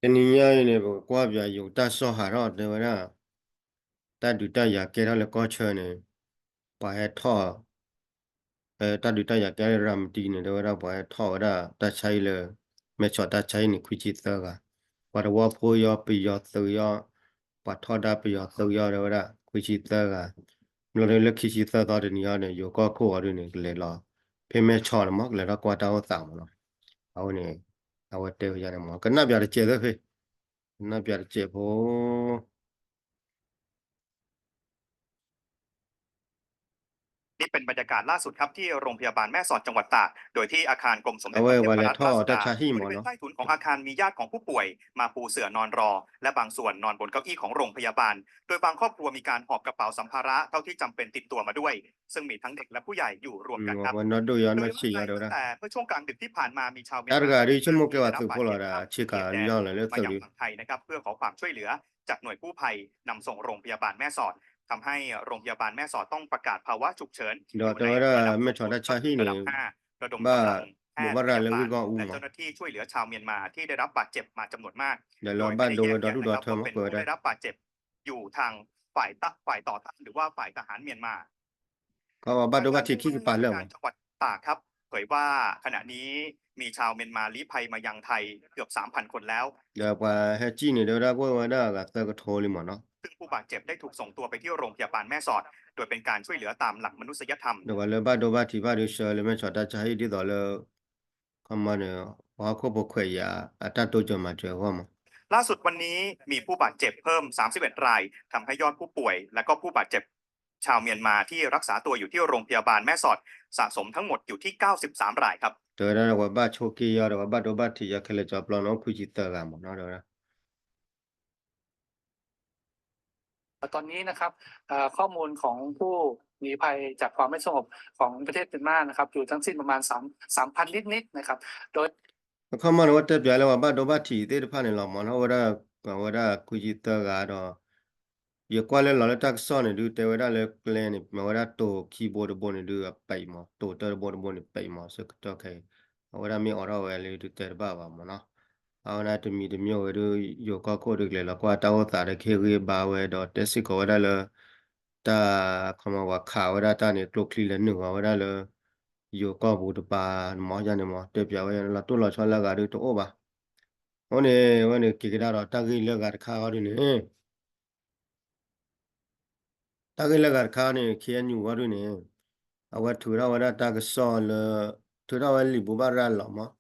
တနံၤညါအံၤန့ၣ် ပကကွၢ်ပၠးယိၤတၢ်ကစီၣ်ဟးထီၣ်တဲဝဲဒၣ် တၢ်ဒုးတၢ်ယၤကဲထီၣ်လၢကီၢ်ဆၢန့ၣ် ပှၤဟဲထီၣ် တၢ်ဒုးတၢ်ယၤကဲထီၣ်လၢရၤမတံန့ၣ် တဲဝဲဒၣ်ပှၤဟဲထီၣ်ဝဲဒၣ်တၢ်ဆါဟံၣ်လၢ မဲၢ်ဆီးတၢ်ဆါဟံၣ်န့ၣ် ခွံဆံသၢဂၤ, ပှၤသဝီဖိယီၤ ပယီၤသုးယီၤ, ပှၤထီဒါပယီၤသုးယီၤ တဲဝဲဒၣ် ခွံဆံသၢဂၤ, ဘျီဒုးလၢခံဆံသၢသီတနံၤအံၤန့ၣ် ယိၤကီၢ်ခိၣ်အီၤဒုးန့ၣ် ကလဲၤလီၤ ဖဲမဲၢ်ဆီးန့ၣ်မး ကလဲၤထီၣ်ကွၢ်တၢ်အိၣ်သးမးနီၤ, အဝဲန့ၣ် အဝဲတဲဝဲဒ်န့ၣ်မး ကနၣ်ပၠးတစဲးသ့ၣ်ဖဲ ကနၣ်ပၠးတစဲးဖိ นี่เป็นบรรยากาศล่าสุดครับที่โรงพยาบาลแม่สอดจังหวัดตาก โดยที่อาคารกรมสมเด็จพระเทพรัตนราชสุดา บริเวณใต้ถุนของอาคารมีญาติของผู้ป่วยมาปูเสื่อนอนรอ และบางส่วนนอนบนเก้าอี้ของโรงพยาบาล โดยบางครอบครัวมีการหอบกระเป๋าสัมภาระเท่าที่จำเป็นติดตัวมาด้วย ซึ่งมีทั้งเด็กและผู้ใหญ่อยู่รวมกันครับ โดยเริ่มเริ่มตั้งแต่เมื่อช่วงกลางดึกที่ผ่านมามีชาวเมียนมา တၢ်တဂၤဒုးဆိကမိၣ်ကဲဝဲသုးဖိလီၤဒီး ဆ့ကၤလၢယီၢ်လီၤလၢသုးဒုး มายังฝั่งไทยนะครับ เพื่อขอความช่วยเหลือจากหน่วยกู้ภัยนำส่งโรงพยาบาลแม่สอด ทำให้โรงพยาบาลแม่สอดต้องประกาศภาวะฉุกเฉิน ဒီးတဲဝဲဒၣ်မဲၢ်ဆီးတၢ်ဆါဟံၣ်န့ၣ် ระดมกำลังแพทย์พยาบาลและเจ้าหน้าที่ช่วยเหลือชาวเมียนมาที่ได้รับบาดเจ็บมาจำนวนมาก โดยไม่ได้แยกแยะนะครับว่าเป็นผู้ได้รับบาดเจ็บอยู่ทางฝ่ายตะ ฝ่ายต่อต้านหรือว่าฝ่ายทหารเมียนมา ကီၢ်ဘၣ်ဒိဘᣣ်ထံးခံကပၤလၢာ်မး การจังหวัดตากครับ เผยว่าขณะนี้มีชาวเมียนมาลี้ภัยมายังไทยเกือบสามพันคนแล้ว ဒီးပှၤဟဲစံၣ်န့ၣ် တဲဝဲဒၣ်ကအိၣ်ဝဲဒၣ်အဂၤသၢကထိလံမးနီၤ ซึ่งผู้บาดเจ็บได้ถูกส่งตัวไปที่โรงพยาบาลแม่สอด โดยเป็นการช่วยเหลือตามหลักมนุษยธรรม ဒီးပှၤလၢဘၣ်ဒိဘၣ်ထံးဘၣ်ဒုးဆၢလၢ မဲၢ်ဆီးတၢ်ဆါဟံၣ် ဒ်သိးလၢ ခီမီန့ၣ် ပှၤဟီၣ်ခိၣ်ဖိခွဲးယာ် အတၢ်တိစၢၤမၤစၢၤအဂီၢ်မး ล่าสุดวันนี้มีผู้บาดเจ็บเพิ่มสามสิบเอ็ดราย ทำให้ยอดผู้ป่วย และก็ผู้บาดเจ็บชาวเมียนมาที่รักษาตัวอยู่ที่โรงพยาบาลแม่สอด สะสมทั้งหมดอยู่ที่เก้าสิบสามรายครับ တဲဝဲဒၣ်ပှၤဘၣ်ဆိးက့ယီၤဒီးပှၤဘၣ်ဒိဘၣ်ထံးယီၤခဲလၢာ်ကၠီၤပျီန့ၣ် ခွံဆံသၢဂၤမးနီၤ တဲဝဲဒၣ် ตอนนี้นะครับเอ่อข้อมูลของผู้ลี้ภัยจากความไม่สงบของประเทศเมียนมานะครับ อยู่ทั้งสิ้นประมาณสาม สามพันนิดๆนะครับ โดย အခီမီန့ၣ် အဝဲတဲပၠးလၢပှၤဘၣ်ဒိဘၣ်ထံးသ့ၣ်တဖၣ်န့ၣ်လီၤမးနီၤ အဝဲဒၣ် အဝဲဒၣ်ခွံဆံသၢဂၤဒီး ယကွၢ်လၢလီၤလၢတၢ်ကစီၣ်န့ၣ်ဒုး တဲဝဲဒၣ်လၢကျဲန့ၣ် မ့ၢ်ဝဲဒၣ်တိၤခံဘိတဘိန့ၣ်ဒုး အပဲာ်မး တိၤတၢတဘိတဘိန့ၣ်ပဲာ်မး ဆၢကတီၢ်ခဲအံၤ အဝဲဒၣ်မ့ၢ်အိးထီၣ်ဝဲလၢဒုးတဲတဘၣ်ဘၣ်မးနီၤ အဝဲဒၣ်တမံၤတမံၤဝဲဒုး ယိၤကီၢ်ခိၣ်ဒုးကလဲၤလီၤကွၢ်တၢ်အိၣ်သးဒီးကဟ့ၣ်ဂံၢ်ဘါဝဲဒီးတဲစ့ၢ်ကီးဝဲဒၣ်လၢ တၢ်ခီမီပှၤခးဝဲဒၣ်တၢ်န့ၣ် ကျိချံလဲၤနုာ်ဂီၤဝဲဒၣ်လၢ ယိၤကီၢ်ပူၤတပၤမး ယၤန့ၣ်မး တဲပၠးဝဲလီၤတိၢ်လီၤဆီလၢအဂၤဒုးတအိၣ်ဘၣ် အဃိန့ၣ် အဝဲန့ၣ်က့ၤကဒါဒီးတၢ်ဂ့ၢ်လၢအဂၤတခါအီၤဒုးန့ၣ် တၢ်ဂ့ၢ်လၢအဂၤတခါန့ၣ် ခ့ၣ်အဲၣ်ယူၣ်အီၤဒုးန့ၣ် အဝဲထုးထီၣ်ဝဲဒၣ်တၢ်ကစီၣ်လၢ ထုးထီၣ်ဝဲလံာ်ဘူဘၣ်ရၤလီၤမး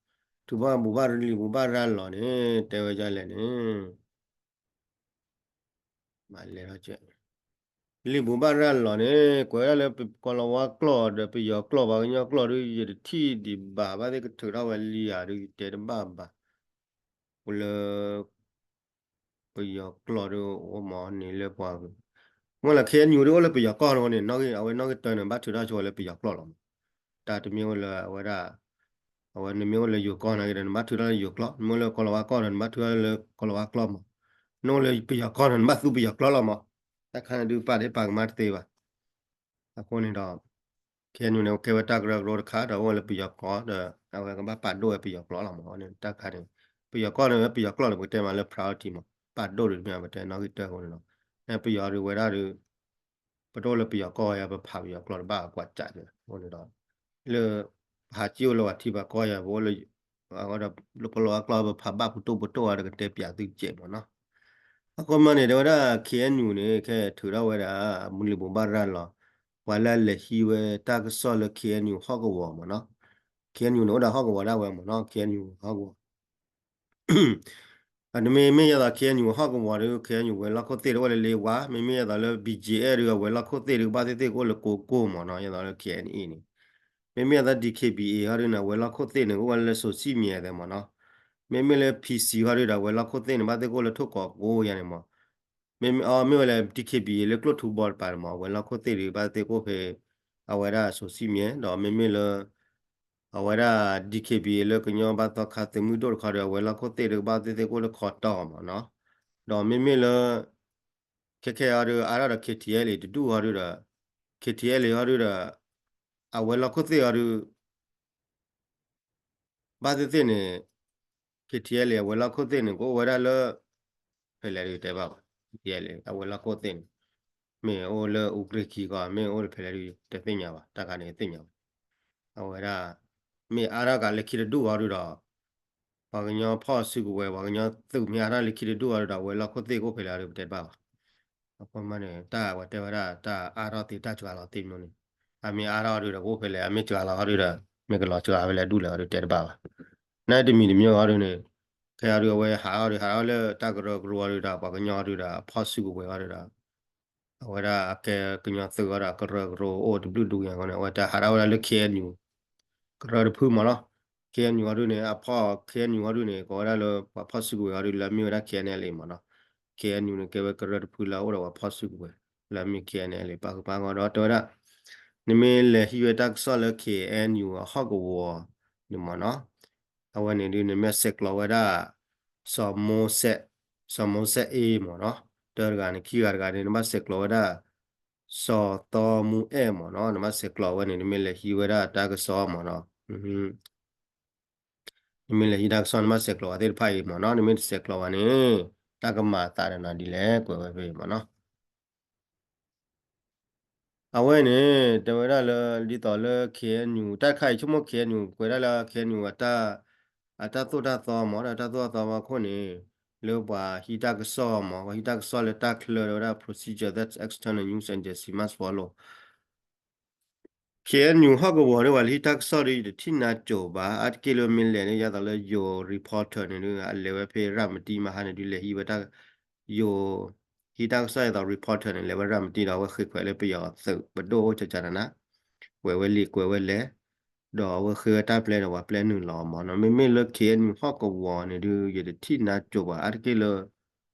ထုးထီၣ်ဝဲဘူဘၣ်လံာ်ဘူဘၣ်ရၤလီၤန့ၣ် တဲဝဲဒ်လဲၣ်န့ၣ် မၤလဲၤထီၣ်ကဲ လံာ်ဘူဘၣ်ရၤလီၤန့ၣ် ကွဲးဝဲဒၣ်လၢပကီၢ်လီၤဝါကျိာ်ဒီးပယီၤကျိာ် ပှၤကညီကျိာ်ဒုး ယတထံၣ်ဒံးဘၣ် ဘၣ်သ့ၣ်ကထုးထီၣ်ဝဲလံာ်ဧါဒုး ယတဲတဘၣ်ဘၣ် အိၣ်လၢ ပယီၤကျိာ်ဒုးအိၣ်မးန့ၣ်လၢပှၤ မ့ၢ်လၢ ခ့ၣ်အဲၣ်ယူၣ် ဒုးအိၣ်လၢပယီၤကီၢ်န့ၣ် အဝဲနီၣ်ဂံၢ်တၢန့ၣ် ဘၣ်ထုးထီၣ်ဆိဝဲလၢပယီၤကျိာ်လီၤမး တၢ်တမ့ၢ်အိၣ်လၢအဝဲဒၣ် အဝဲနမ့ၢ်အိၣ်လၢယိၤကီၢ်နာ်က့ဒီး နဘၣ်ထုးထီၣ်လၢယိၤကျိာ် နမ့ၢ်အိၣ်လၢကီၢ်လီၤဝါကျိာ်ဒီး နဘၣ်ထုးထီၣ်လၢကီၢ်လီၤဝါကျိာ်မး နအိၣ်လၢပယီၤကီၢ်ဒီး နဘၣ်သူပယီၤကျိာ်လီၤမး တၢ်ခါန့ၣ်ဒုးပာ်ဒ့ပာ်ကမၣ်တသ့ဘၣ် အဃိန့ၣ်ဒီး ခ့ၣ်အဲၣ်ယူၣ်န့ၣ် ကဲဝဲတၢ်ကရၢကရိတခါ ဒီးအိၣ်ဝဲလၢပယီၤကီၢ်ဒီး အဝဲကဘၣ်ပာ်ဒိၣ်ဝဲပယီၤကျိာ်လီၤမး အဃိန့ၣ် တၢ်ခါန့ၣ် ပယီၤကီၢ်န့ၣ် ပယီၤကျိာ်န့ၣ် ပကတဲမးလၢ priority မး ပာ်ဒိၣ်ဒုးတမ့ၢ် ပတဲနီၣ်ဂံၢ်တၢအဃိန့ၣ်လီၤ ပယီၤဒုးဝဲဒၣ်ဒုး ပတအိၣ်လၢပယီၤကီၢ်ယၤ ပဖးပယီၤကျိာ်တဘၣ်ကွၢ်ကးအဃိန့ၣ်ဒီး လၢ ပဟးက့ၢ်အိၣ်လၢပှၤထံပှၤကီၢ်ယၤ ပအိၣ်လၢ အဝဲဒီးလၢကီၢ်လီၤဝါကျိာ် ပဖးဘၣ်ပတိၢ်ပတိၢ်အါ တကတဲပၠးသုကဲးမးနီၤ အဃိမးန့ၣ် တဲဝဲဒၣ် ခ့ၣ်အဲၣ်ယူၣ်န့ၣ် ခဲထုးထီၣ်ဝဲဒၣ် မူလံာ်ဘိးဘၣ်ရၤလီၤ ပှၤလၢအလဲၤဟံးဝဲတၢ်ကစီၣ်လၢ ခ့ၣ်အဲၣ်ယူၣ်ဟီၣ်ကဝီၤမးနီၤ ခ့ၣ်အဲၣ်ယူၣ်န့ၣ် အိၣ်ဒီးဟီၣ်ကဝီၤဒၣ်ဝဲမးနီၤ ခ့ၣ်အဲၣ်ယူၣ်ဟီၣ်ကဝီၤ အတမ့ၢ်မ့ၢ်ယဲသိး ခ့ၣ်အဲၣ်ယူၣ်ဟီၣ်ကဝီၤဒီး ခ့ၣ်အဲၣ်ယူၣ်ဝဲၤလီၢ်ခိၣ်သ့ၣ်တအိၣ်လၢလ့ဝါ မ့မ့ၢ်ယဲသိးလၢ ဘံၣ်ကၠ့ၣ်အဲၣ် ဒီးအဝဲၤလီၢ်ခိၣ်သ့ၣ်ဒီး ကဘၣ်သ့ၣ်သ့ၣ်ကအိၣ်လၢကိကိၢ်မးနီၤ ယဲသိးလၢ ခ့ၣ်အဲၣ်ယူၣ်န့ၣ် မ့မ့ၢ်ယဲသိး ဒံၣ်ခ့ၣ်ဘံၣ်အ့ၣ် ဟီဒုးန့ၣ် အဝဲၤလီၢ်ခိၣ်သ့ၣ်န့ၣ် ကအိၣ်ဝဲလၢစိၤဆံၣ်မံၤသဲမးနီၤ မ့မ့ၢ်လၢ ဖံၣ်စံၣ် ဟီဒုးဒီး အဝဲၤလီၢ်ခိၣ်သ့ၣ်န့ၣ် ဘၣ်သ့ၣ်ကအိၣ်လၢထိၣ်ကိးကိၢ်ယဲန့ၣ်မး မ့မ့ၢ် အမ့ၢ်ဝဲလၢ ဒံၣ်ခ့ၣ်ဘံၣ်အ့ၣ် လၢကျိၣ်ထူဘီတပၤန့ၣ်မး အဝဲၤလီၢ်ခိၣ်သ့ၣ်ဒီး ဘၣ်သ့ၣ်သ့ၣ်ကအိၣ်ဖဲ အဝဲဒၣ်စိၤဆံၣ်မံၤ ဒီးမ့မ့ၢ်လၢ အဝဲဒၣ် ဒံၣ်ခ့ၣ်ဘံၣ်အ့ၣ် လၢကညီဘါသီခါသုးမုၢ်ဒိၣ်တခီဒီး အဝဲၤလီၢ်ခိၣ်သ့ၣ်ဒီး ကဘၣ်သ့ၣ်သ့ၣ်ကအိၣ်လၢခီတီၢ်မးနီၤ ဒီးမ့မ့ၢ်လၢ ခဲခဲအံၤဒီး အါထီၣ်ဒီး ခ့ၣ်ထံၣ်အဲလ်အ့ၣ် တဒူၣ်ဟီဒုးဒီး ခ့ၣ်ထံၣ်အဲလ်အ့ၣ် ဟီဒုးဒီး အဝဲၤလီၢ်ခိၣ်သ့ၣ်ဟီဒုး ဘၣ်သ့ၣ်သ့ၣ်န့ၣ် K T L A အဝဲၤလီၢ်ခိၣ်သ့ၣ်န့ၣ် ကအိၣ်ဝဲဒၣ်လၢ ဖဲလဲၣ်ဒုးတဲဘၣ်ဘၣ် K T L A အဝဲၤလီၢ်ခိၣ်သ့ၣ်န့ၣ် မ့ၢ်အိၣ်လၢအူကြ့ၢ်ခံဂီၢ် မ့ၢ်အိၣ်ဖဲလဲၣ်ဒုးတသ့ၣ်ညါဘၣ် တၢ်ခါန့ၣ်တသ့ၣ်ညါဘၣ် အဝဲဒၣ် မ့ၢ်အါထီၣ်ကးလၢခံတဒူၣ်အီၤဒုးဒီး ပှၤကညီဖီၣ်စုကဝဲၤ ပှၤကညီသုးမ့ၢ်အါထီၣ်လၢခံတဒူၣ်အီၤဒုးဒီး အဝဲၤလီၢ်ခိၣ်သ့ၣ်ကအိၣ်ဖဲလဲၣ်ဒုးပတဲတဘၣ်ဘၣ် အဃိမးန့ၣ် တၢ်ဝဲတဲဝဲဒၣ် တၢ်အါထီၣ်သ့တၢ်စှၤလီၤသ့မ့ၢ်န့ၣ် အမ့ၢ်အါထီၣ်အီၤဒုးဒီး ကအိၣ်ဖဲလဲၣ် အမ့ၢ်စှၤလီၤအီၤဒုးဒီး မ့ၢ်ကလီၤစှၤဖဲလဲၣ်ဒူၣ်လဲၣ်အီၤဒုးတဲတဘၣ်ဘၣ် နတမံၤတမံၤအီၤဒုးန့ၣ် ခဲအီၤဒုးအဝဲဟးအီၤဒုး ဟးအီၤလၢတၢ်ကရၢကရိအီၤဒုးဒီး ပှၤကညီအီၤဒုးဒီး အဖီၣ်စုကဝဲၤအီၤဒုးဒီး အဝဲဒၣ်အကဲကညီသုးအီၤဒီး ကရၢကရိအိၣ်တဘျုးဒူၣ်ညါအဃိန့ၣ် အဝဲတၢ်ဟးဒၣ်ဝဲဒၣ်လၢ K N U ကရၢတဖုမ့ၢ်နီၤ K N U အီၤဒုးန့ၣ် အဖီၣ် K N U အီၤဒုးန့ၣ် ကိးဝဲဒၣ်လၢ ပှၤဖီၣ်စုကဝဲၤအီၤဒုးလၢအမ့ၢ်ဝဲဒၣ် K N L A မ့ၢ်နီၤ K N U န့ၣ် ကဲဝဲကရၢတဖုလၢအအိၣ်ဒီးပှၤဖီၣ်စုကဝဲၤ လၢအမ့ၢ် K N L A ပာ်ဃုာ်ပာ်ဂီၢ်ဒီးတဲဝဲဒၣ် နမ့ၢ်လဲၤဟံးဝဲတၢ်ကစီၣ်လၢ K N U အဟီၣ်ကဝီၤန့ၣ်မ့ၢ်နီၤ အဝဲန့ၣ်ဒုး နမ့ၢ်ဆဲးကျိးဝဲဒၣ် စီၤမိစဲး စီၤမိစဲးအ့မ့ၢ်နီၤ တၢတဂၤန့ၣ် ခံဂၤတဂၤန့ၣ် နဘၣ်ဆဲးကျိးဝဲဒၣ် စီၤသီမူအဲၣ်မ့ၢ်နီၤ နဘၣ်ဆဲးကျိးဝဲန့ၣ် နမ့ၢ်လဲၤဟံးဝဲဒၣ်တၢ်ကစီၣ်မ့ၢ်နီၤ နမ့ၢ်လဲၤဟံးတၢ်ကစီၣ် နဘၣ်ဆဲးကျိးဝဲသ့ၣ်တဖၣ်အံၤမ့ၢ်နီၤ နမ့ၢ်တဆဲးကျိးဝဲန့ၣ် တၢ်ကမၤအသးဒီးနၤဒ်လဲၣ် ကွဲးဝဲဖဲအံၤမ့ၢ်နီၤ အဝဲန့ၣ် တဲဝဲဒၣ်လၢ ဒ်သိးလၢ K N U တၢ်တခါအံၤဆိကမိၣ် K N U ကွဲးဒၣ်လၢ K N U အတၢ် အတၢ်သိၣ်တၢ်သီမ့ၢ်ဒီးတၢ်သိၣ်တၢ်သီဘၣ်ခိၣ်န့ၣ် လၢပှၤဟံးတၢ်ကစီၣ်မ့ၢ် ပှၤဟံးတၢ်ကစီၣ်လၢတၢ်ချၢဒီးဝဲဒၣ် procedure that external news agency must follow K N U ဟီၣ်ကဝီၤဒ်ပှၤလၢဟံးတၢ်ကစီၣ်ဒ်ယတထံၣ်နါစိၤဘၣ် အါတက့ၢ်လၢမ့ၢ်လဲၤဒ်ယသးလၢယိၤ reporter န့ၣ်ဒ် အလဲၤဝဲဖဲရၤမတံမဟါန့ၣ်ဒ်လဲၤဟံးဝဲတၢ် ယိၤ ဟံးတၢ်ကစီၣ်ယသး reporter န့ၣ် လဲၤဝဲရၤမတံဒီးအဝဲဃ့ခွဲးလၢပယီၤသုးပဒိၣ်အိၣ်ကကနန ကွဲးဝဲလံာ်ကွဲးဝဲလဲၣ် ဒီးအဝဲဃ့ဝဲတၢ်ပျဲဒီးပှၤပျဲနုာ်လီၤမ့ၢ်နီၤ မ့မ့ၢ်လၢ K N U ဟီၣ်ကဝီၤန့ၣ်ဒ် ယတထံၣ်နါစိၤဘၣ် အါတက့ၢ်လၢ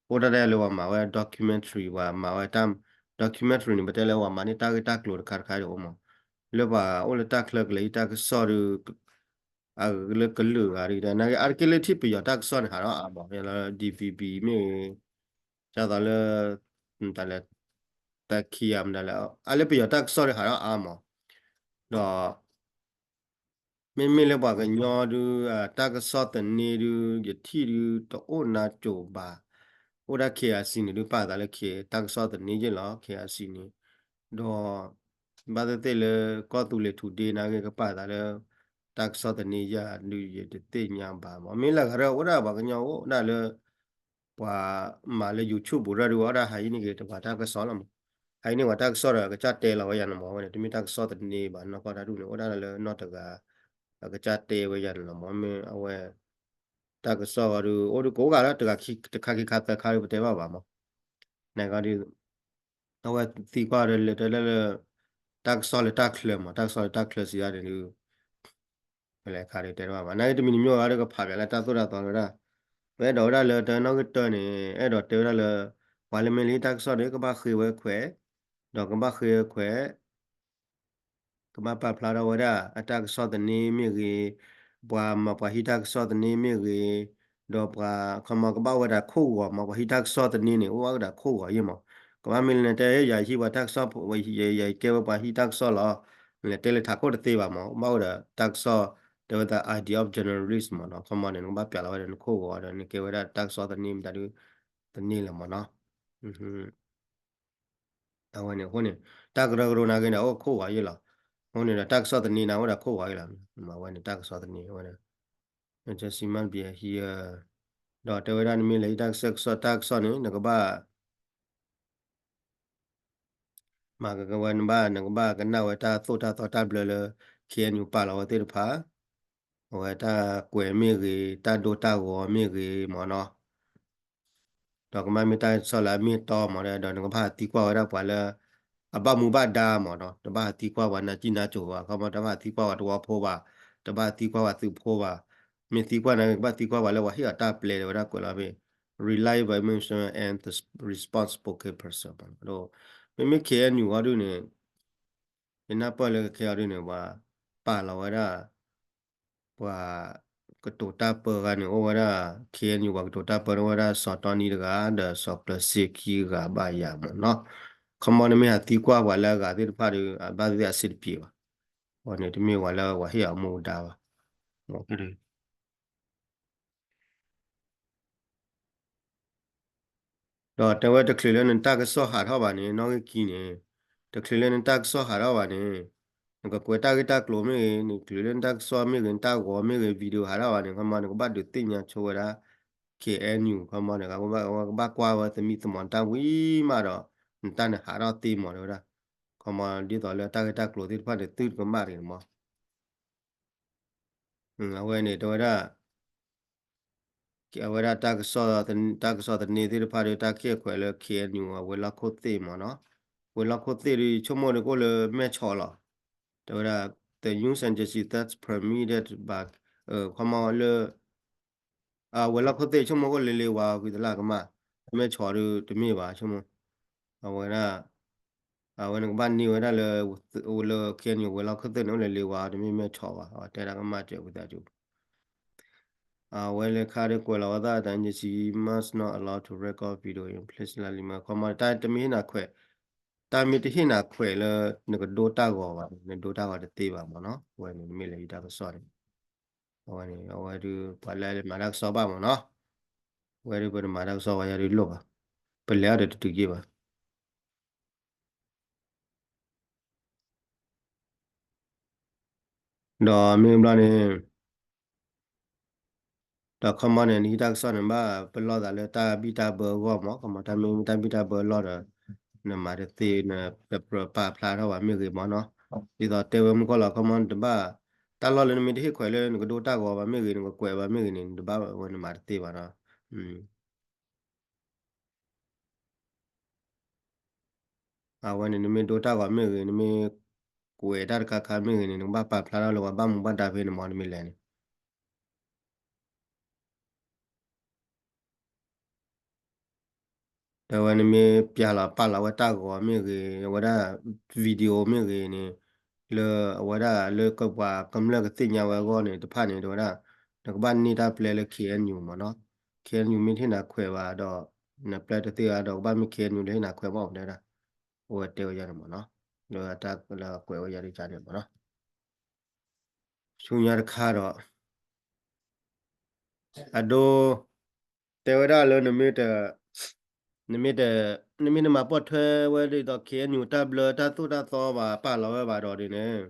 အိၣ်ဒၣ်ဒၣ်လၢပှၤမၤဝဲ documentary ပှၤမၤဝဲတၢ် documentary န့ၣ် ပတဲလၢပှၤမၤန့ၢ်တၢ်ဂ့ၢ်တၢ်ကျိၤတခါတခါဒ်အိၣ်မး လၢပှၤအိၣ်လၢတၢ်ချၢကလဲၤဟံးတၢ်ကစီၣ်ဒီး အဂ့ၢ်လၢကလုာ်ဂၤဒ် နာ်က့အါတက့ၢ်လၢထံၣ်ပယီၤတၢ်ကစီၣ်န့ၣ် ဟးထီၣ်အါမး လၢ D V B မ့ၢ်ဂ့ၤ ဒ်သိးလၢ တၢ်လၢ တၢ်ခံဂၤမတၤလဲၣ် အါလၢပယီၤတၢ်ကစီၣ်ဒ်ဟးထီၣ်အါမး ဒီး မ့မ့ၢ်လၢပှၤကညီဒ် တၢ်ကစီၣ်သန့ဒ် ယထံၣ်ဒ်တအိၣ်နါစိၤဘၣ် အိၣ်ဒၣ် K I C န့ၣ်ဒ်ပာ်သးလၢ K တၢ်ကစီၣ်သန့ယ့ၢ်လီၤ K I C န့ၣ် ဒီး ဘၣ်သ့ၣ်သ့ၣ်လၢ ကီၢ်သူလ့ၤထူဒ့နာ်က့ကပာ်သးလၢ တၢ်ကစီၣ်သန့ယၤဒ်ယတသ့ၣ်ညါဘၣ်မး မ့ၢ်လၢဂၤရၢၢ်အိၣ်ဒၣ်ပှၤကညီအိၣ်ဒၣ်လၢ ပှၤမၤလၢ YouTube ပူၤရၢၢ်ဒ်ဝဲ အီၣ်ဒၣ်ဟးဟံးန့ၢ်က့ၤတပှၤတၢ်ကစီၣ်လီၤမး ဟးဟံးန့ၢ်ပှၤတၢ်ကစီၣ်ဒီး အကစၢ်တဲလီၤဝဲယၤန့ၣ်မး အဝဲန့ၣ် တမ့ၢ်တၢ်ကစီၣ်သန့ဘၣ် နီၢ်ကီၢ်တၢ်ဒူၣ်န့ၣ် အိၣ်ဒၣ်လၢနီၢ်တဂၤ အကစၢ်တဲဝဲယၤန့ၣ်လီၤမး မ့ၢ်အဝဲ တၢ်ကစီၣ်ဂီၤဒ် အိၣ်ဒ်ကိးဂၤလၢတဂၤခံ တခါခံခါသၢခါဒ်ပတဲဘၣ်ဘၣ်မး နဂီၤဒ် အဝဲသံကွၢ်ဒီးလဲၤတဲလၢလၢ တၢ်ကစီၣ်လၢတၢ်ချၢမး တၢ်ကစီၣ်လၢတၢ်ချၢစံးဒ်န့ၣ်ဒ် ပလဲၤခါဒ်တဲတဘၣ်ဘၣ် နာ်က့တမံၤတမံၤဂၤဒ်ကဖးပၠးလၢတၢ်သိၣ်တၢ်သီလၢဒၣ် ပအဲၣ်ဒိးဝဲဒၣ်လၢတနီၣ်ဂံၢ်တၢန့ၣ် အဲၣ်ဒိးတဲဝဲဒၣ်လၢ ပှၤလၢမ့ၢ်လၢဟံးတၢ်ကစီၣ်ဒီး ကဘၣ်ဃ့ဝဲခွဲး ဒီးကဘၣ်ဃ့ဝဲခွဲး ကဘၣ်ပာ်ဖျါထီၣ်ဝဲဒၣ် အတၢ်ကစီၣ်သန့မ့ၢ်ဂ့ၤ, ပှၤမၤပှၤဟံးတၢ်ကစီၣ်သန့မ့ၢ်ဂ့ၤ, ဒီးပှၤခီမီကဘၣ်ဝဲဒၣ်ခိၣ်ဂီၤမး ပှၤဟံးတၢ်ကစီၣ်သန့န့ၣ် အိၣ်ဝဲဒၣ်ခိၣ်ဂီၤယ့ၢ်မး, ကဘၣ်မ့ၢ်လၢနတဲ ယၤဟံးပှၤတၢ်ကစီၣ် ယကဲဝဲပှၤဟံးတၢ်ကစီၣ်လီၤ, နတဲလၢထးခိၣ်တသ့ဘၣ်မး, ဘၣ်ဝဲဒၣ်တၢ်ကစီၣ် တဲဝဲဒၣ် idea of journalist မးနီၤ, ခီမီန့ၣ် နကဘၣ်ပျးလီၤဝဲဒၣ်နခိၣ်ဂီၤဒီး နကဲဝဲဒၣ်တၢ်ကစီၣ်သန့မတၤဒု သန့လၢၤမးနီၤ. အဝဲန့ၣ်အဃိန့ၣ် တၢ်ကရၢကရိနာ်က့န့ၣ် အိၣ်ခိၣ်ဂီၤယ့ၢ်လီၤ. အဃိန့ၣ်ဒီး တၢ်ကစီၣ်သန့နာ်က့အိၣ်ဒၣ်ခိၣ်ဂီၤယ့ၢ်လီၤ. အဝဲန့ၣ်တၢ်ကစီၣ်သန့ဝဲဒၣ် just must be here ဒီးတဲဝဲဒၣ်နမ့ၢ်လဲၤဟံးတၢ်ကစီၣ် တၢ်ကစီၣ်န့ၣ် နကဘၣ် မၤကကဝဲနဘၣ် နကဘၣ်ကနၣ်ဝဲတၢ်သိၣ်တၢ်သီတၢ်ဘျၢလၢ ခ့ၣ်အဲၣ်ယူၣ် ပာ်လီၤဝဲသ့ၣ်တဖၣ်, အဝဲတၢ်ကွဲးမ့ၢ်ဂ့ၤ တၢ်ဒိတၢ်ဂီၤမ့ၢ်ဂ့ၤမးနီၤ. ဒီးကဘၣ်မ့ၢ်တၢ်ကစီၣ်လၢအမ့ၢ်တီမးဒီး ဒီးနကဘၣ်ဟးသံကွၢ်ဝဲဒၣ်ပှၤလၢ အဘၣ်မူဘၣ်ဒါမးနီၤ, တဘၣ်ဟးသံကွၢ်ပှၤနၤကံၢ်နါကိၤဘၣ်, ခီမီတဘၣ်ဟးသံကွၢ်ပှၤသဝီဖိဘၣ်, တဘၣ်ဟးသံကွၢ်ပှၤသုးဖိဘၣ်, မ့ၢ်သံကွၢ်နာ်က့ ကဘၣ်သံကွၢ်ပှၤလၢပှၤဟ့ၣ်အီၤတၢ်ပျဲဒီးဝဲဒၣ်ကွဲးလီၤမ့ၢ် reliable information and the responsible spokesperson မးနီၤ. မ့မ့ၢ် ခ့ၣ်အဲၣ်ယူၣ် အီၤဒုန့ၣ် ယနၢ်ပၢၢ်လၢခဲအံၤဒုန့ၣ် ပှၤပာ်လီၤဝဲဒၣ် ပှၤကတိၤတၢ်ပၢဂၤန့ၣ် အိၣ်ဝဲဒၣ် ခ့ၣ်အဲၣ်ယူၣ် ပှၤကတိၤတၢ်ပၢန့ၣ် အိၣ်ဝဲဒၣ်စီၤတီနံတဂၤ ဒီးစီၤကျၢၤစ့ခံဂၤဘၣ်ယၤမးနီၤ. ခီမီနမ့ၢ်ဟးသံကွၢ်ပှၤလၢအဂၤသ့ၣ်တဖၣ်ဒီး အဘၣ်သ့ၣ်သ့ၣ်အဆင်တပြေဘၣ်. အဝဲန့ၣ်တမ့ၢ်ပှၤလၢပှၤဟ့ၣ်အီၤမူဒါဘၣ်. ဒီးတဲဝဲတချုးလၢနတၢ်ကစီၣ်ဟးထီၣ်ဘၣ်န့ၣ် နီၣ်ဂံၢ်ခံန့ၣ်, တချုးလၢနတၢ်ကစီၣ်ဟးထီၣ်ဘၣ်န့ၣ်, နကကွဲးတၢ်ဂ့ၢ်တၢ်ကျိၤမ့ၢ်ဂ့ၤ, နချုးလၢနတၢ်ကစီၣ်မ့ၢ်ဂ့ၤ, နတၢ်ဂီၤမ့ၢ်ဂ့ၤ, video ဟးထီၣ်ဘၣ်န့ၣ် ခီမီ နကဘၣ်ဒုးသ့ၣ်ညါဆိဝဲဒၣ် K N U ခီမီန့ၣ် ကဘၣ်ကွၢ်ဝဲသမံသမိးနတၢ်ဝံၤမးဒီး နတၢ်န့ၣ်ဟးထီၣ်သ့မး တဲဝဲဒၣ်. ခီမီ ဒ်သိးလၢတၢ်ဂ့ၢ်တၢ်ကျိၤသ့ၣ်တဖၣ်န့ၣ် သုတကမၣ်တဂ့ၤန့ၣ်မီၤ. အဝဲန့ၣ် တဲဝဲဒၣ် အဝဲဒၣ် တၢ်ကစီၣ်သန့သ့ၣ်တဖၣ်ဒီး တၢ်ကဲၣ်ခွဲးလၢ K N U အဝဲၤလီၢ်ခိၣ်သ့ၣ်မးနီၤ, ဝဲၤလီၢ်ခိၣ်သ့ၣ်ဒီး ဆိကမိၣ်ဒီးကအိၣ်လၢမဲၢ်ဆီးလီၤ. တဲဝဲဒၣ် the use and exercise that's permitted by ခီမီလၢ အဝဲၤလီၢ်ခိၣ်သ့ၣ်ဆိကမိၣ်ကအိၣ်လၢလ့ဝါဝံၤတလၢ်ကမၣ်, မဲၢ်ဆီးဒီးတမ့ၢ်ဘၣ်ဆိကမိၣ်, အဝဲဒၣ် အဝဲနကဘၣ်န့ၢ်ဝဲဒၣ်လၢ လၢ K N U ဝဲၤလီၢ်ခိၣ်သ့ၣ်န့ၣ် အိၣ်လၢလ့ဝါတမ့ၢ်မဲၢ်ဆီးဘၣ်, အတဲဒၣ်ကမၣ်စၢၤဝံသးစူၤ အဝဲလၢခါဒီးကွဲးလီၤဝဲသး the agency must not allow to record video in place လၢလံမး ခီမီ တၢ်တမ့ၢ်ဟ့ၣ်နၤခွဲး, တၢ်မ့ၢ်တဟ့ၣ်နၤခွဲးလၢ နကဒိတၢ်ဂီၤဘၣ်န့ၣ် နဒိတၢ်ဂီၤတသ့ဘၣ်မးနီၤ, အဝဲန့ၣ် နမ့ၢ်လဲၤဟံးတၢ်ကစီၣ်န့ၣ်, အဝဲန့ၣ် အဝဲဒုး ပှၤလၢမၤတၢ်ကစီၣ်ဘၣ်မးနီၤ, အဝဲဒုးပတမၤတၢ်ကစီၣ်ဝဲယၤဒုးလိၣ်ဘၣ်, ပလဲၤအီၤဒီးတတုၤယ့ၢ်ဘၣ် ဒီးမ့ၢ်ဘျီန့ၣ်, ဒီးခီမီန့ၣ် နဟံးတၢ်ကစီၣ်န့ၣ် ဘၣ်ပလီၢ်သးလၢတၢ်ဘံၣ်တၢ်ဘၢအဂီၢ်မး, ခီမီတၢ်မ့ၢ်တၢ်ဘံၣ်တၢ်ဘၢအလီၢ်ဒီး နမၤတသ့ နတပာ်ဖျါထီၣ်ဘၣ်မ့ၢ်ဂ့ၤမးနီၤ, ဒ်သိးတဲဝဲမုၢ်ကီၢ်လီၤ ခီမီနတဘၣ်, တၢ်လီၢ်လၢနမ့ၢ်တဟ့ၣ်ခွဲးလၢနကဒိတၢ်ဂီၤဘၣ်မ့ၢ်ဂ့ၤ နကကွဲးဘၣ်မ့ၢ်ဂ့ၤန့ၣ် နတဘၣ်ဝဲနမၤတသ့ဘၣ်နီၤ အဝဲန့ၣ် နမ့ၢ်ဒိတၢ်ဂီၤမ့ၢ်ဂ့ၤ, နမ့ၢ်ကွဲးတၢ်တခါခါမ့ၢ်ဂ့ၤန့ၣ် နကဘၣ်ပာ်ဖျါထီၣ်လၢပှၤဘၣ်မူဘၣ်ဒါဖဲန့ၣ်မး နမ့ၢ်လဲၤန့ၣ် တဲဝဲနမ့ၢ်ပျၢ်လီၤပာ်လီၤဝဲတၢ်ဂီၤမ့ၢ်ဂ့ၤ, အဝဲဒၣ် video မ့ၢ်ဂ့ၤန့ၣ်, လၢအဝဲဒၣ်လၢပှၤကမျၢၢ်ကသ့ၣ်ညါဝဲအဂီၢ်န့ၣ် တဖၣ်န့ၣ် တဲဝဲဒၣ်, နကဘၣ်န့ၢ်တၢ်ပျဲလၢ K N U မးနီၤ, K N U မ့ၢ်တဟ့ၣ်နၤခွဲးဘၣ်ဒီး နပျဲတသ့ဘၣ်ဒီး ကဘၣ်မ့ၢ် K N U လၢဟ့ၣ်နၤခွဲးဘၣ် တဲဝဲဒၣ်, အဝဲတဲဝဲယၤန့ၣ်မးနီၤ, လၢတၢ်လၢအကွဲးဝဲယၤဒ်န့ၣ်မးနီၤ ဆူညါတခါဒီး အဒိ တဲဝဲဒၣ်လၢနမ့ၢ်တ နမ့ၢ်တ နမ့ၢ်တမၤပိာ်ထွဲဝဲဒ်သိး K N U တၢ်ဘျၢတၢ်သိၣ်တၢ်သီဘၣ် ပာ်လီၤဝဲဘၣ်ဒီးဒ်န့ၣ်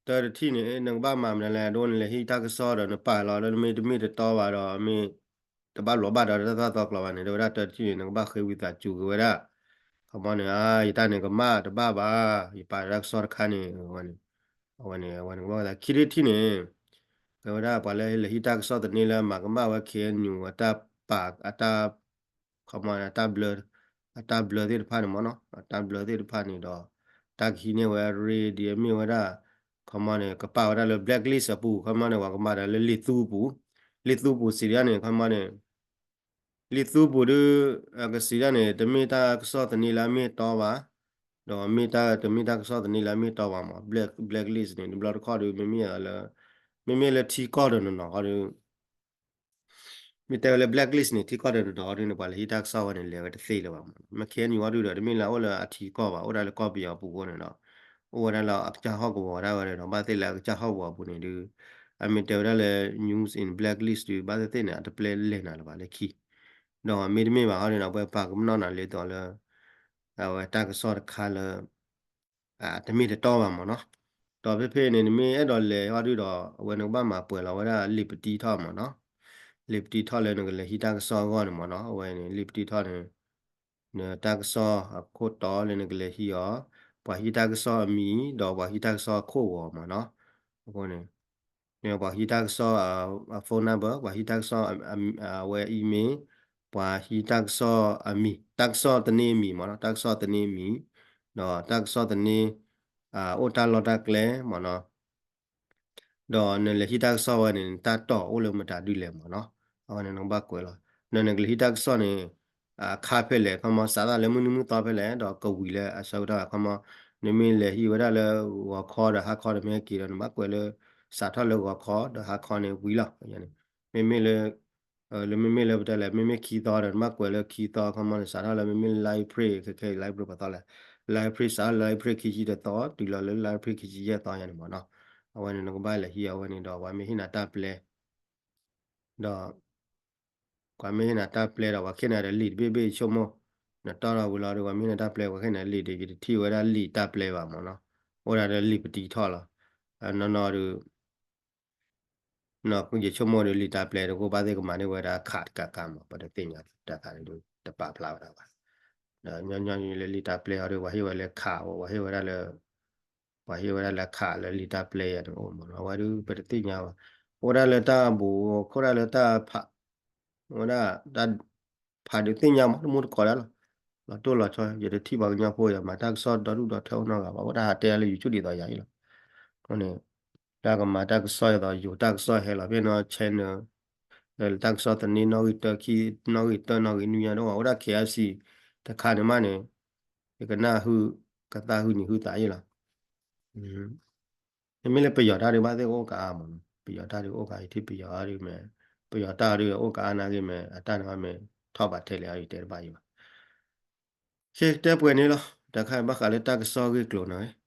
တၢ်တထံၣ်န့ၣ် နကဘၣ်မၤမနုၤလဲၣ်, အဒိနလဲၤဟံးတၢ်ကစီၣ်ဒီးနပာ်လီၤလၢနမ့ၢ်တမ့ၢ်တတီဘၣ်ဒီး မ့ၢ်တဘၣ်လိာ်ဘၣ်ဒီးတၢ်သိၣ်တၢ်သီကျိၤဘၣ်န့ၣ် တဲဝဲဒၣ်တၢ်တထံၣ်န့ၣ် နကဘၣ်ဃ့ဝံသးစူၤက့ၤဝဲဒၣ်, ခီမီန့ၣ် ယတၢ်န့ၣ်ကမၣ်တဘၣ်ဘၣ်, ယပာ်တၢ်ကစီၣ်တခါန့ၣ် အဝဲန့ၣ် အဝဲန့ၣ်ကဘၣ်ဝဲဒၣ် ခံထံၣ်တထံၣ်န့ၣ် ကဲဝဲဒၣ်ပှၤလၢလဲၤဟံးတၢ်ကစီၣ်သန့လၢမၤကမၣ်ဝဲ K N U အတၢ်ပာ် အတၢ် ခီမီ အတၢ်ဘျၢ အတၢ်ဘျၢသ့ၣ်တဖၣ်န့ၣ်မးနီၤ, အတၢ်ဘျၢသ့ၣ်တဖၣ်န့ၣ်ဒီး တၢ်ကဟံးန့ၢ်ဝဲရ့ဒ်အမ့ၢ်ဝဲဒၣ် ခီမီန့ၣ် ကပာ်ဝဲဒၣ်လၢ blacklist အပူၤ, ခီမီန့ၣ် ပှၤကမၤတၢ်လၢလံာ်သူပူၤ, လံာ်သူပူၤစံးဒ်န့ၣ် ခီမီန့ၣ် လံာ်သူပူၤဒုး ကစံးဒ်န့ၣ် တမ့ၢ်တၢ်ကစီၣ်သန့လၢအမ့ၢ်တီဘၣ်, ဒီးမ့ၢ်တၢ် တမ့ၢ်တၢ်ကစီၣ်သန့လၢအမ့ၢ်တီဘၣ်မး, blacklist န့ၣ် တဘျီတခီၣ်ဒုး မ့မ့ၢ်လၢ မ့မ့ၢ်လၢထံကီၢ်ဒီးနီၢ်နီၢ်ဃီဒုး မ့ၢ်တဲဝဲလၢ blacklist န့ၣ် ထံကီၢ်ဒီးနီၢ်နီၢ်ဃီဒုးန့ၣ် ပှၤလၢဟံးတၢ်ကစီၣ်ဝဲန့ၣ် လဲၤဝဲတသ့လၢၤဘၣ်မး, မ့ၢ် K N U အီၤဒုးဒီး တမ့ၢ်လၢအအိၣ်လၢအထံကီၢ်ဘၣ်, အိၣ်ဒၣ်လၢကီၢ်ပယီၤပူၤအဃိန့ၣ်ဒီး အိၣ်ဝဲဒၣ်လၢအကစၢ်ဟီၣ်ကဝီၤဒၣ်ဝဲန့ၣ်ဒီး ဘၣ်သ့ၣ်လၢအကစၢ်ဟီၣ်ကဝီၤအပူၤန့ၣ်ဒုး အမ့ၢ်တဲဝဲဒၣ်လၢ news in blacklist ဒုး ဘၣ်သ့ၣ်သ့ၣ်န့ၣ် အတပျဲလဲၢ်နၤလၢၤဘၣ်လၢခံ ဒီးမ့တမ့ၢ်ဘၣ်ဃီန့ၣ်ဒီး ပဝဲပာ်ကမၣ်နီၢ်နၤလၢသိးလၢ အဝဲတၢ်ကစီၣ်တခါလၢ တမ့ၢ်တတီဘၣ်မးနီၤ. ဒီးဖဲဖဲန့ၣ် နမ့ၢ်အဲၣ်ဒိးလဲၤဃီဒုးဒီး အဝဲနကဘၣ်မၤပှဲၤလီၤဝဲဒၣ် Liberty ထီၣ်မးနီၤ. Liberty ထီၣ်လၢနကလဲၤဟံးတၢ်ကစီၣ်အဂီၢ်န့ၣ်မးနီၤ. အဝဲန့ၣ် Liberty ထီၣ်န့ၣ် နတၢ်ကစီၣ်အခိၣ်တီလၢနကလဲၤဟံးအီၤ, ပှၤဟံးတၢ်ကစီၣ်အမံၤ ဒီးပှၤဟံးတၢ်ကစီၣ်အခိၣ်ဂီၤမးနီၤ. အဃိန့ၣ် ပှၤဟံးတၢ်ကစီၣ်အ phone number, ပှၤဟံးတၢ်ကစီၣ်အဝဲ email, ပှၤဟံးတၢ်ကစီၣ်အမံၤ, တၢ်ကစီၣ်သန့အမံၤမးနီၤ, တၢ်ကစီၣ်သန့အမံၤ, ဒီးတၢ်ကစီၣ်သန့ အိၣ်တၢ်လီၢ်တၢ်ကျဲမးနီၤ. ဒီးနလဲၤဟံးတၢ်ကစီၣ်ဝဲန့ၣ် နတၢ်တီၢ်အိၣ်လၢမတၤဒုလဲၣ်မးနီၤ. အဝဲန့ၣ်နကဘၣ်ကွဲးလီၤ. ဒီးနကလဲၤဟံးတၢ်ကစီၣ်န့ၣ် အခါဖဲလဲၣ် ခီမီ စးထီၣ်လၢမုၢ်နံၤမုၢ်သီဖဲလဲၣ် ဒီးကဝံၤလၢအဆၢကတီၢ် ခီမီ နမ့ၢ်လဲၤဟံးဝဲဒၣ်လၢဂီၤခီဒီးဟါခီဒီးမ့ၢ်ဟဲက့ၤဒီး နဘၣ်ကွဲးလၢ စးထီၣ်လၢဂီၤခီဒီးဟါခီန့ၣ်ဝံၤလီၤ. လၢမ့မ့ၢ်လၢ လၢမ့မ့ၢ်လၢပတဲလဲၣ် မ့မ့ၢ်ခံသီဒီး နဘၣ်ကွဲးလၢခံသီ ခီမီန့ၣ် စးထီၣ်လၢမ့မ့ၢ်လၢ April ခဲခဲအံၤ April ပှဲၤသီလဲၣ်, လၢ April စးထီၣ်လၢ April ခံဆံတသီ တုၤလီၤလၢလၢ April ခံဆံယဲၢ်သီယါန့ၣ်မးနီၤ. အဝဲန့ၣ်နကဘၣ်လဲၤဟံးအဝဲန့ၣ်ဒီး ပှၤမ့ၢ်ဟ့ၣ်နၤတၢ်ပျဲ ဒီး ပှၤမ့ၢ်ဟ့ၣ်နၤတၢ်ပျဲဒီး ပှၤဟ့ၣ်နၤဒီးလံာ်တဘ့ၣ်ဘ့ၣ်ဆိကမိၣ်, နတီၢ်ထီၣ်ဝံၤလီၤဒီး ပှၤမ့ၢ်ဟ့ၣ်နၤတၢ်ပျဲ ပှၤဟ့ၣ်နၤလံာ်ဒီး ယတထံၣ်ဝဲဒၣ်လံာ်တၢ်ပျဲဘၣ်မၢ်နီၤ, အိၣ်ဒၣ်ဒီးလံာ်ပတံထီၣ်လီၤ. နီၢ်နီၢ်ဒီး ယဆိကမိၣ်ဒီးလံာ်တၢ်ပျဲတကိးဘၣ်သ့ၣ်ကမၤန့ၢ်ဝဲဒၣ်ခးတကးကးမး ပတသ့ၣ်ညါ တၢ်သးဒုးတပာ်ဖျါဝဲဒၣ်ဘၣ်. ဒီးညီညီလၢလံာ်တၢ်ပျဲအီၤဒီး ပှၤဟ့ၣ်ဝဲလၢခး ပှၤဟ့ၣ်ဝဲဒၣ်လၢ ပှၤဟ့ၣ်ဝဲဒၣ်လၢခးလၢလံာ်တၢ်ပျဲယၤန့ၣ်အိၣ်မးနီၤ အဝဲဒုးပတသ့ၣ်ညါဘၣ်. အိၣ်ဒၣ်လၢတၢ်ဘူး အိၣ်ဒၣ်လၢတၢ်ဖး ဝဲဒၣ်တၢ်ဖးဒုးသ့ၣ်ညါမး တမူတကိးဒၣ်လီၤ. လီၤတိၢ်လီၤဆီ ယတထံၣ်ပှၤကညီဖိယၤ မၤတၢ်ကစီၣ်ဒီဒူၣ်ဒီထၢအိၣ်နီတဂၤဘၣ် အဝဲဒၣ်ဟးတဲလၢ YouTube ဒ်သိးယၤအံၤလီၤ. အဃိန့ၣ် တၢ်ကမၤတၢ်ကစီၣ်ဒ်သိးယိၤတၢ်ကစီၣ်ဟဲလီၤဖဲနီၤ channel လၢတၢ်ကစီၣ်သန့ နီၣ်ဂံၢ်တၢခံ နီၣ်ဂံၢ်တၢ နီၣ်ဂံၢ်နွံညါတအိၣ်ဘၣ် အိၣ်ဒၣ် K F C တခါန့ၣ်မးန့ၣ် ယကနၣ်ဟု ကသၣ်ဟုနံၤဟုသးယံၤလီၤ. မ့မ့ၢ်လၢပယီၤတၢ်ဒုးဘၣ်သ့ၣ်ကအိၣ်ကအါမးနီၤ ပယီၤတၢ်ဒုးအိၣ်ကါ ယထံၣ်ပယီၤအါဒုးမ့ၢ် ပယီၤတၢ်ဒုးအိၣ်ကအါနာ်က့မ့ၢ် အတၢ်န့ၣ်မ့ၢ်ထီၣ်ဘးထဲလဲၣ်အါဒုးတဲတဘၣ်ယံၤဘၣ်. ကတဲပှဲၤန့ၣ်လီၤ တၢ်ခါဘၣ်ဃးလၢတၢ်ကစီၣ်ဂ့ၢ်ကျိၤနီၤ